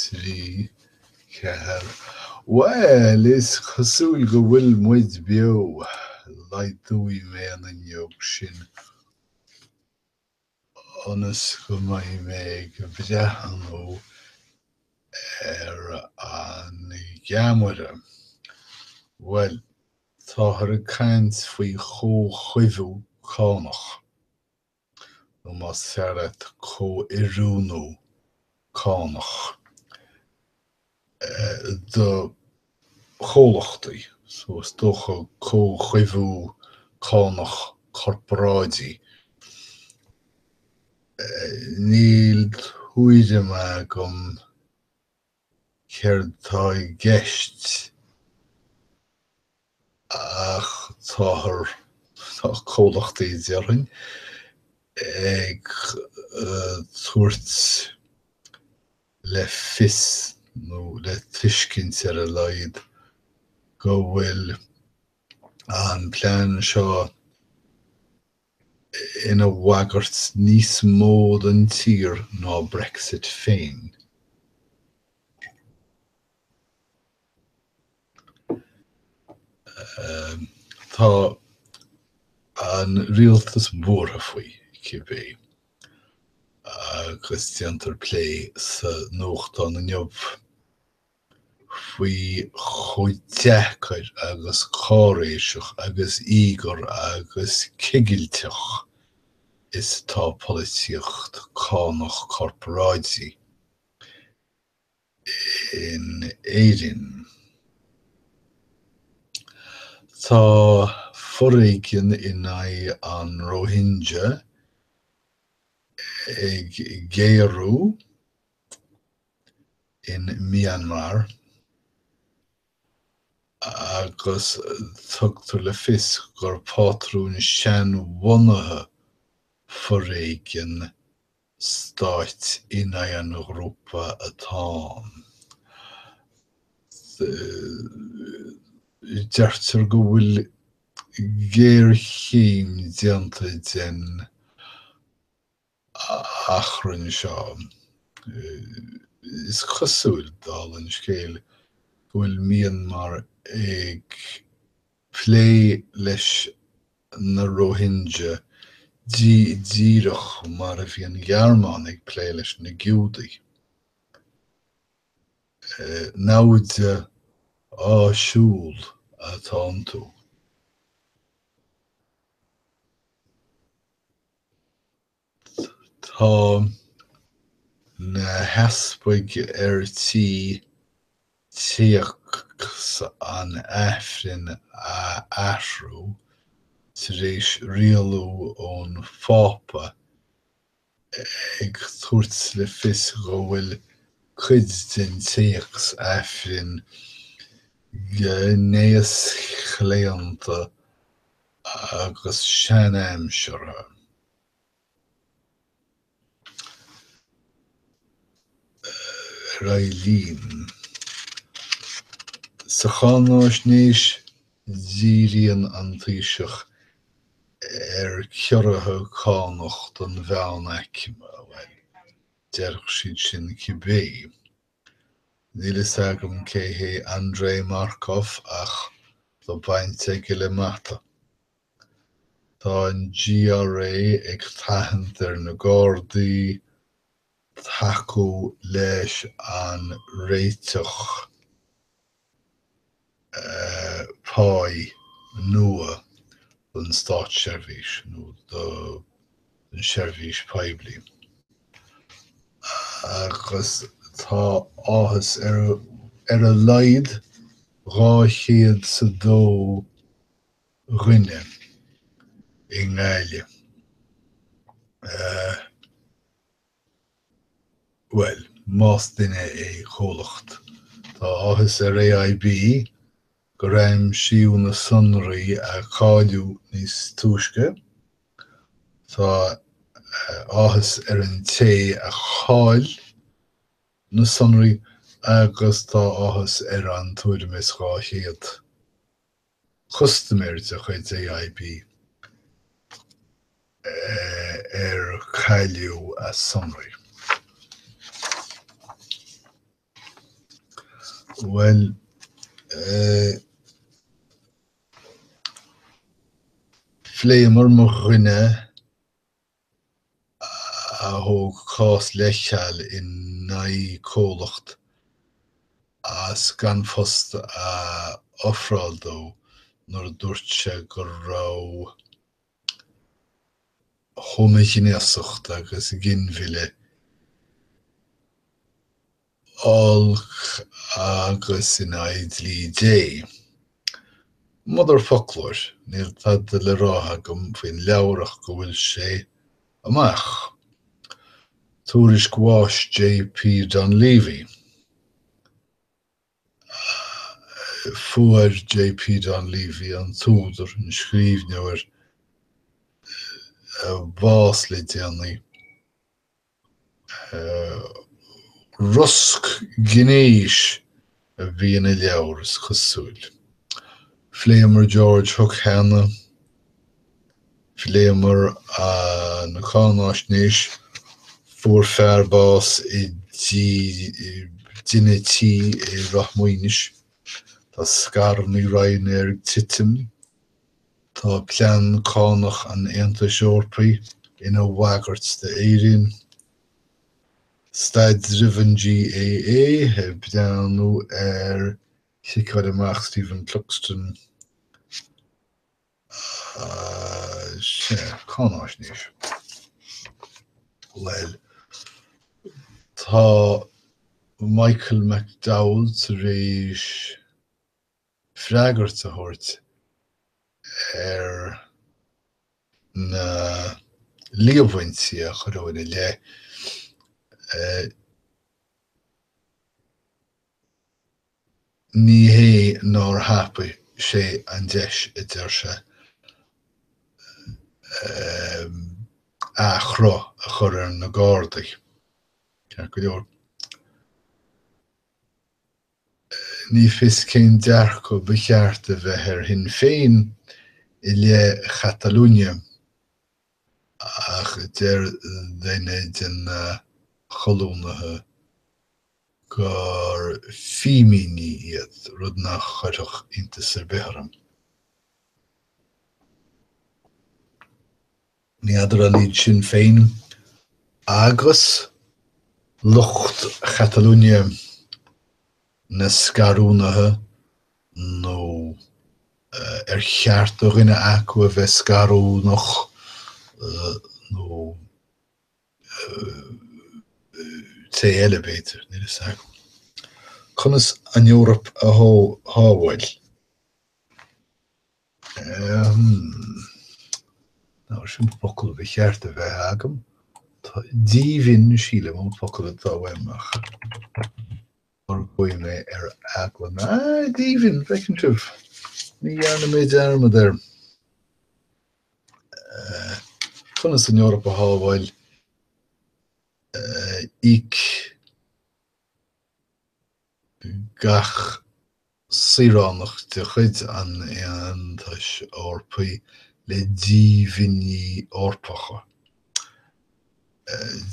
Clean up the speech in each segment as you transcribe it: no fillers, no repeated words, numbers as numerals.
3, 4. Bhuel, is cosúil go bhfuil muid beo. Laghdóidh mé an fhuinneog sin ionas go mbeidh mé ag breathnú ar an gceamara. Bhuel, táthar ag caint faoi chomhchuibhiú cánach. nó más fearr leat comhoiriúnú cánach do chomhlachtaí, so is dócha comhchuibhiú cánach corparáidí. Níl tuairim agam céard tá i gceist. Ach táthar, tá comhlachtaí, déarfainn, ag tabhairt le fios, nó le tuiscint ar a laghad, go bhfuil an plean seo ina bhagairt níos mó don tír ná Brexit féin. Tá an rialtas buartha faoi, cibé, agus déantar plé sa nuachtán inniu faoi chomh deacair agus cáiréiseach agus íogair agus cigilteach is atá polaitíocht cánach corparáidí. in Éirinn. Tá foréigean in aghaidh an Rohingya ag géarú in Myanmar agus tugtar le fios gur pátrún seanbhunaithe foréigean stáit in aghaidh an ghrúpa atá ann. Deirtear go bhfuil géarchéim déanta den achrann seo. Is cosúil, dála an scéil, go bhfuil Myanmar ag plé leis na Rohingya díreach mar a bhí an Ghearmáin ag plé leis na Giúdaigh. Naimhde áisiúil atá iontu. Tá na heaspaig ar tí téacs an Aifrinn a athrú tar éis rialú ón Phápa ag tabhairt le fios go bhfuil cuid den téacs Aifrinn gnéaschlaonta agus seanaimseartha. Ar aghaidh linn. Sa cháinaisnéis, díríonn an Taoiseach ar ciorruithe cánach don mheánaicme, bhuel, déarfadh siad sin cibé. Níl fhios agam cé hé Andrei Markov ach tá baint aige le mata. Tá an GRA ag tathant ar na Gardaí tacú leis an réiteach páí nua don státseirbhís nó don seirbhís poiblí agus tá áthas ar ar a laghad 202 dhuine i nGaillimh. Bhuel, más duine é comhlacht. Tá áthas ar AIB gur aimsíodh na sonraí a cailleadh níos túisce. Tá áthas ar an té a chaill na sonraí agus tá áthas ar an tuairim is 200 custaiméir de chuid AIB ar cailleadh a sonraí. Bhuel, phléamar mo dhuine a thóg cás leithcheal in aghaidh comhlacht as gan post a ofráil dó nuair a dúirt sé go raibh homaighnéasacht agus ginmhilleadh olc agus in aghaidh dlí Dé. Motherfoclóir, níl tada le rá agam faoin leabhar ach go bhfuil sé amach. Tuairisc bháis J.P. Donleavy. Fuair J.P. Donleavy, an t-údar, an scríbhneoir, bás le déanaí. Rosc gnéis a bhí ina leabhar, is cosúil. Phléamar George Hook cheana. Phléamar an cháinaisnéis. Fuair fear bás i dtine tí i Ráth Maoinis. Tá scaireanna Ryanair ag titim. Tá plean cánach an Aontais Eorpaigh ina bhagairt d'Éirinn. Staidreamh an GAA ag breathnú ar chiceáil amach Stephen Cluxton. Sea, cáinaisnéis. Bhuel, tá Michael McDowell tar éis freagairt a thabhairt ar na líomhaintí a cuireadh ina leith. Ní hé nár thapaigh sé an deis, a deir sé, athchruth a chur ar na Gardaí. Ceart go leor. Ní fios cén dearcadh ba cheart a bheith ar Shinn Féin i leith Chatalunya ach deir duine de na colúnaithe gur fímíní iad, rud nach gcuirfeadh iontas ar bith orm. Ní fheadar an iad Sinn Féin agus lucht Chatalunya na scarúnaithe nó ar cheart do dhuine acu a bheith scarúnach nó té eile b'fhéidir, níl a fhios agam. Conas an Eoraip a shábháil? Ná sin focal ba cheart a bheith agam. Tá díbhinn, sílim, an focal atá uaim ach lorgóidh mé ar eagla na. Ah, díbhinn, bhfeiceann sibh. Ní dhearna mé dearmad air. Conas an Eoraip a shábháil? Íoc gach saoránach de chuid an Aontais Eorpaigh le díbhinní Eorpacha.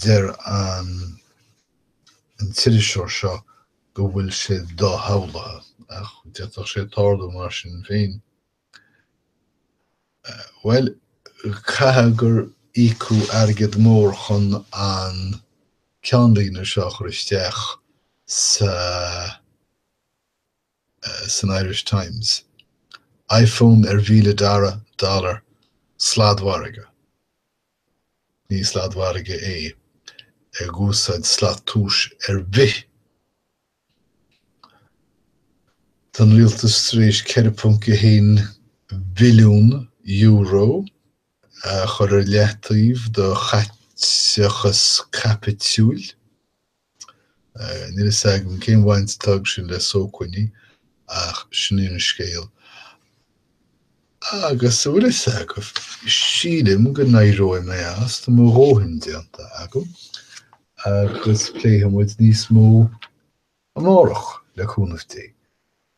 Deir an t-iriseoir seo go bhfuil sé doshamhlaithe, ach d'fhéadfadh sé tarlú mar sin féin. Bhuel, caithfidh gur íocadh airgead mór chun an ceannlíne seo a chur isteach sa san Irish Times. iPhone ar 1,000 dollar, sladmhargadh. Ní sladmhargadh é ag úsáid slat tomhais ar bith. Tá an rialtas tar éis €4.1 billiún a chur ar leataobh do chaiteachas caipitiúil. Níl a fhios agam cén bhaint atá aige sin le sócmhainní, ach sin é an scéal. Agus an bhfuil a fhios agaibh, sílim go n-éireoidh mé as, tá mo dhóthain déanta agam, agus pléifidh muid níos mó amárach, le cúnamh Dé.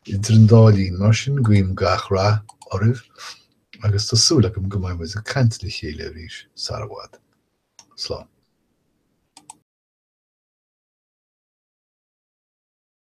Idir an dá linn, mar sin, guím gach rath oraibh, agus tá súil agam go mbeidh muid ag caint le chéile arís sara bhfad. Slán.